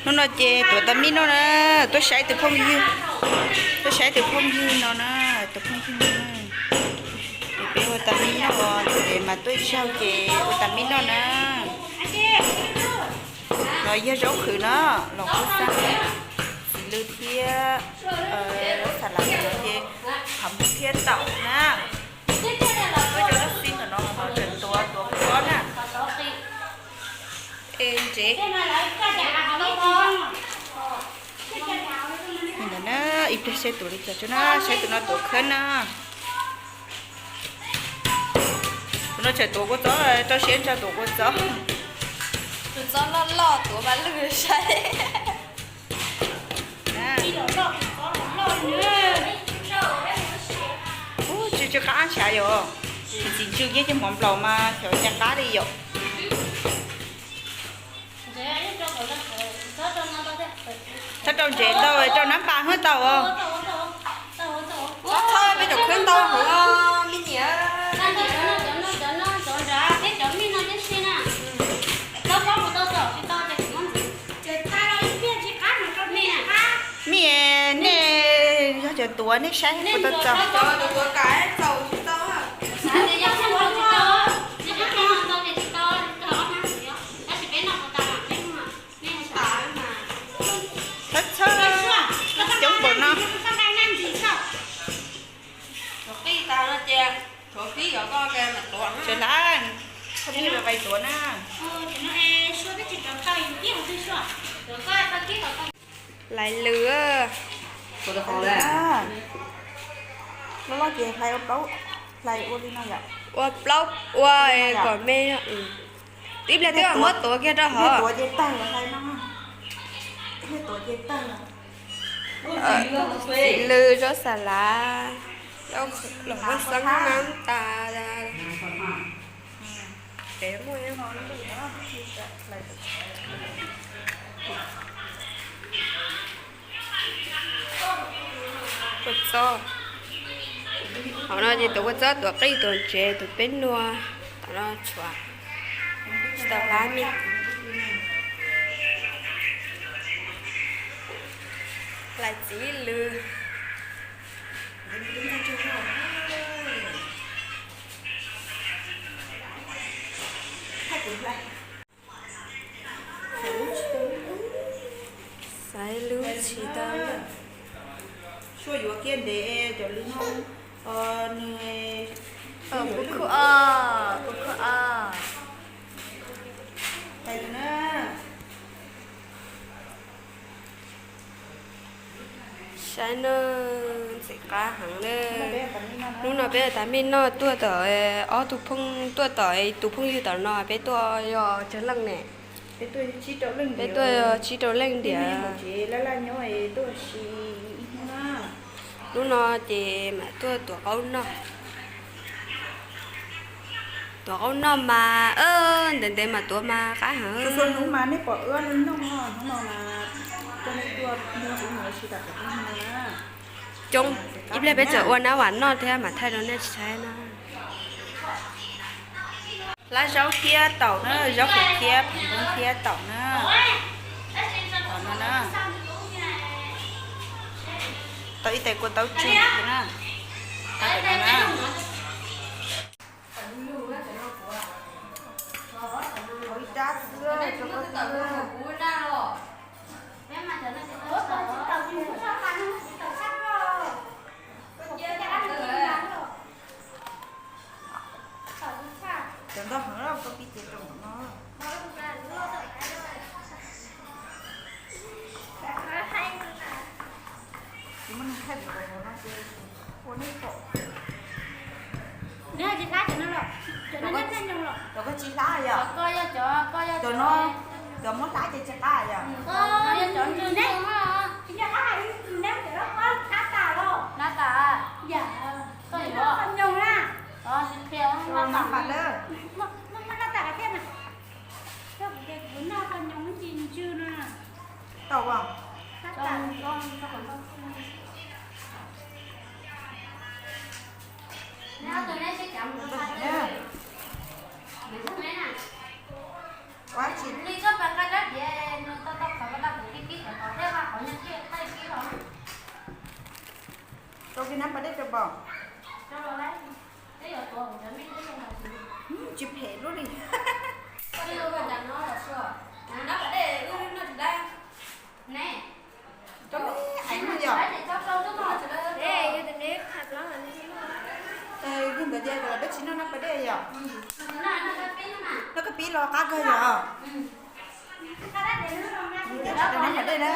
Hnub no ces tuav tas mij noj na, tuaj saib tus phooj ywg, tuaj saib tus phooj ywg no na, tus phooj ywg no na. Ces peb ua tas mij noj ces mas tuaj zaug ces ua tas mij noj na. No yog zaub qhwv na, los kuj xab, txiv lws thiab xas lav no ces qhov muag thiab taum na. Tuaj cov laj xib ntawm no los tseem tuav tuav kuv ob na. Es ntsev. Ib pliag saib tuav li cas tso na, saib tus no tuav khawb na. Tus no tseem tuav kua txob, rau siab ntso tuav kua txob. Tus txob loj loj tuav mas lwj saib. Ub, tsw tsw qab ntshav yom. Txiv ntsws yeej cov mov nplaum mas xyov cas qab li yom. Txhob rau ntsev ntau, rau nab npas hwb tau os. Txhob peb cov khwb ntau heev os me niam. Mij, nej yog cov tuav nej saib puas tau txaus. Txhob txhob coob npaum no. Tsuav hlab, txhob pib vais tuav na. Lais lws. Loj loj ces hlais ua plaub, hlais ua li no yom. Ua plaub ua kom me. Ib pliag twb muab tuav kiag rau hov. Tuav ces tawg, hlais no, tuav ces tawg. Txiv lws, zaub xas lav, los muab xeeb nab tas. Kua txob. Hauv no ces tus kua txob tuav qij tuav ntsev, tus peb nua tom no tshuav tsis tau hlab me. Hlais txiv lws. Xaiv lub tsis tau. Suab yuav kiag ntev cov lub no, nws, kuv khuj os, kuv khuj os. Saib na, ntxim qab heev na. Hnub no peb tas mij noj tuaj tom, ob tug phooj tuaj tom tus phooj ywg tom no, peb tuaj yog tsawg leej ne? Peb tuaj tsib rau leej ntiav. Hnub no ces mam tuaj tuav qaub noj. Tuav qaub noj mas, ntev ntev mas tuav mas qab heev. Coob, ib pliag peb txawm ua nab vam noj thiab mam thaij rau nej saib na. Hlab zaub thiab taum na, zaub qhwv thiab phav ntoob thiab taum na. Tau ib tais kua taub tsug na. Ib rab xwb. Cov ntau heev, koj pib ces rau no. Tsis muaj neeg thaij kuv qhov no ces ua nej pom. Cov koj tsis hlab yom? Cov no, cov muab hlab ces tsis qab yom? Hlab tas. Tau. Ua tsis li txoj pas nqa rab diav, nws tau tau qhov ko tau kuv tij Nab pas dej rau pom. Tsis phem luaj li. Rau me aiv no yom. Yog ntawd ces peb tsis noj nab pas dej yom. Noj koj pib los qab kawg yom. Tsis tau nab pas dej na.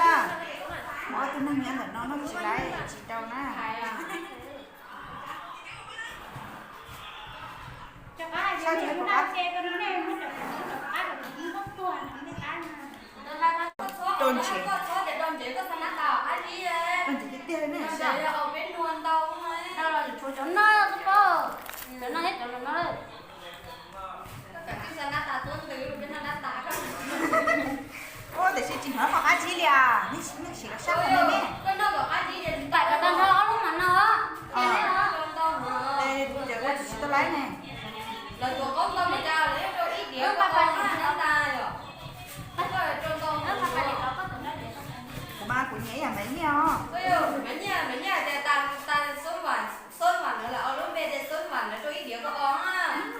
Muaj ob tug neeg nyob ntawm no noj tsis laib tsis tau na. Rau ntsev, rau ntsev tiag tiag ne. Ua tiam sis tsis hnov qab zib li as, nej sim los sab qhov no ne. Ces ua tsis tau laib ne. Kuv mas kuv nyiam ib yam Maiv Nyiaj os.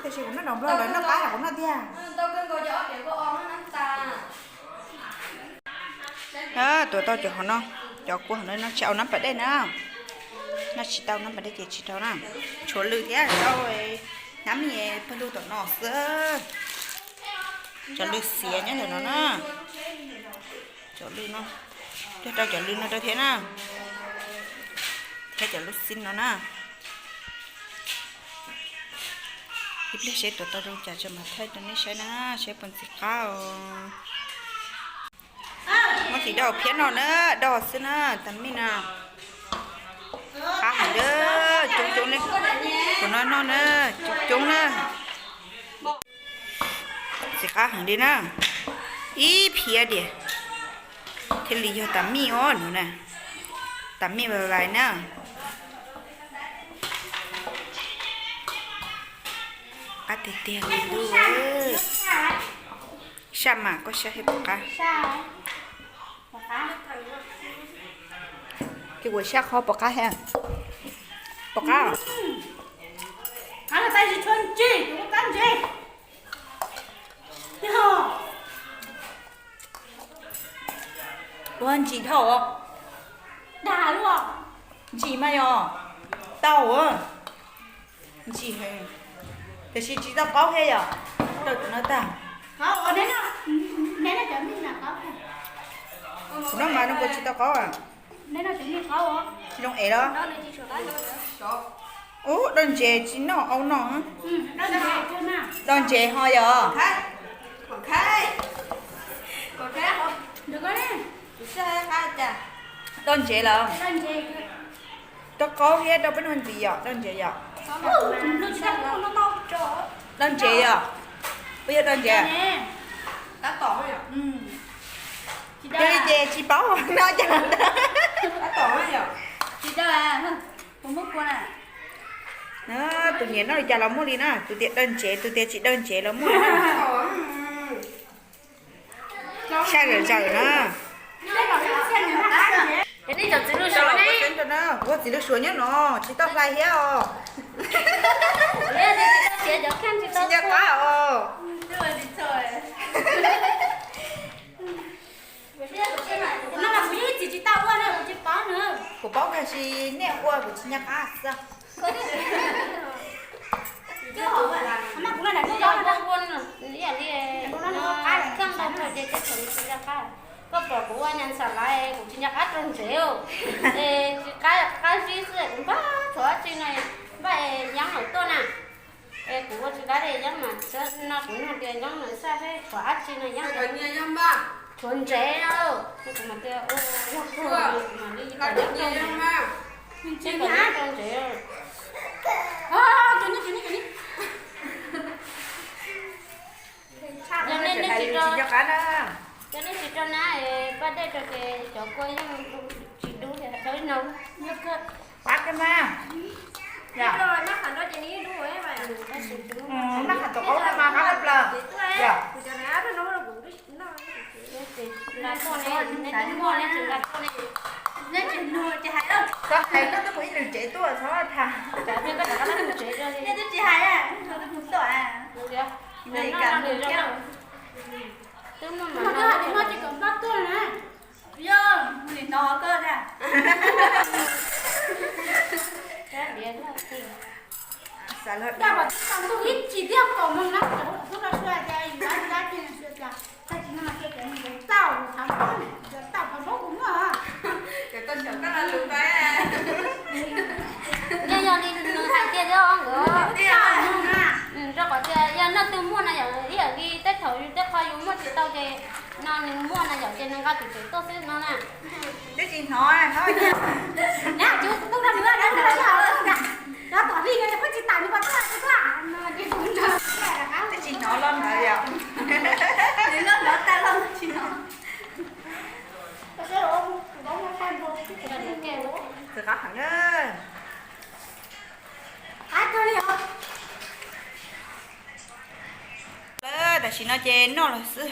Tiam sis kuv noj npaum nplog lawm, noj qab los kuv noj tiag. Tuav tau cov hauv no, cov kua hauv no no tsis au nab pas dej na. Noj tsis tau nab pas dej ces tsis tau na. Tshuav lws thiab rau hnab mis pawg lug tom no xwb. Cov lws xiav nyob ntawm no na. Cov lws no, cog rau cov lws no rau thiab na. Thiab cov lub xib no na. Ib pliag seb tuav tau zoo cas tso mam thaij rau nej saib na, seb puas ntxim qab os. Muab tis daj phiab no na, daj xwb na, tas mij na. Qab heev li, coob coob li. Kuv no noj na, coob coob na. Ntxim qab heev li na. Ib phiab diam thiaj li yog tas mij os no na. Tas mij vais vais na. Qab tiag tiag li ntuj. Saj mas koj saj thiab puas qab? Koj ua saj qhov puas qab thiab? Puas qab? Ua ntsim dhau. Dag luaj. Ntsim mas yog tau. Ntsim heev, tiam sis tsis tau qaub thiab yom. Rau cov no tag. Kuv no mas no puas tsis tau qaub? Zoo es los? Ub, daj ntsev tsis noj au no. Daj ntsev ho yog. Daj ntsev lawm. Rau qaub thiab rau peb noj ntxiv yom, daj ntsev yom. Daj ntsev yom. Puas yog daj ntsev? Yog li ces tsis paub no cas. Tus niam noj li cas los muaj li na, tus tias daj ntsev, tus tias tsis daj ntsev los muaj li na. Saj zawm zawm na. Ua txiv lws suav nyob no tsis tau hlais thiab os. Tsis nco qab os. Kuv paub tiam sis nej ua kuv tsis nco qab xwb. Koj pom kuv ua nyas xav laiv kuv tsis nco qab rau ntsev, es tsis qab qab zib xwb, kuv npaj txhua dab tsi no, npaj es yeeb lawm tuaj na. Es kuv ua tsis qab yeeb mas no kuv nug tias yeeb lawm xwb, txhua dab tsi no yeeb, txhua ntsev, kuv mam tias yog kuv mam li rau ntsev. Yog nej tsis rau na, pab dej rau ces cov kua yeej tsis dub li no. Qab mas. Noj qab tom qaub no mas qab tshaj plaws. Yog. Neb tsis nug ces hais lauj. Koj hais koj twb mus ib lwm tsev tuaj txhob tham. Nej twb tsis hais, neb twb mus tuaj. Twb muaj mas no ces kom npaj tuaj na. Yog nim no koj thiab. Xav los dag. Ib tsis thiaj kom mus na, tub los sua tias yus dab dab tsi na sua tias tag tsis no mas tias cov niag tau thaum npaum, cov tau thaum npaum kuv muaj. Cov tau xyaum koj lo lus pab. Yog yog li nws hais tiag thiab nkawd. Rau qhov tias yog nej twg muaj na yom, ib yam li tej thaum yus tej qho yus muaj tsis tau ces no nws muaj na yom, ces nws nqa tus tsev tuaj xwb no na. Twb tsis hnov, hnov. Neb tus tub no nws nqa nws nqa nws nqa nws nqa. Cov tom li no pheej tsis tam nws pas tuaj tsis tuaj no ces kuv nrog. Twb tsis hnov los ntawd yom. Nws los hnov tag los tsis hnov. Txawm qab heev na. Lawm tam sim no ces noj lawm xwb.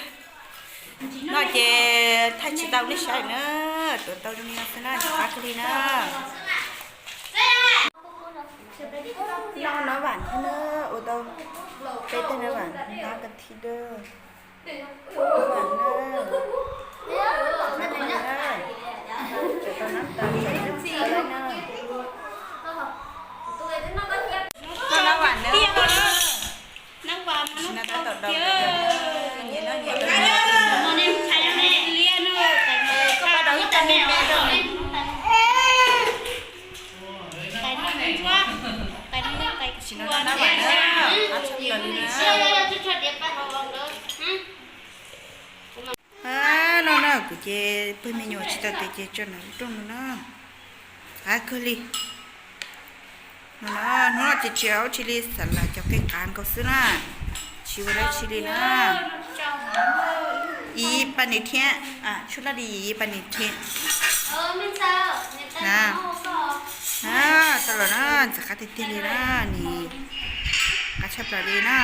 Noj ces thaij tsis tau nej saib na. Tuav tau zoo li no xwb na, qab kawg li na. Noj nab vam thiab na, ua tau peb teg nab vam, nab ka thib dawb. Noj nab vam na. Nab vam no tab tom dau. Koj pab dau ib tag me me rau. Tam sim no noj nab vam na, qab tshaj plaws li na. No na, kuv ces pawg me nyuam tsis tau tes ces tso nram lub rooj no na. Qab kawg li. No na, hnub no ces tsis ua dab tsi li, xav lam cov qe qav nkaus xwb na. Tsis ua dab tsi li na. Ib pab nis thiab, tshuaj laj di ib pab nis thiab. Na, tau los na, ntxim qab tiag tiag li na, nim qab tshaj plaws li na.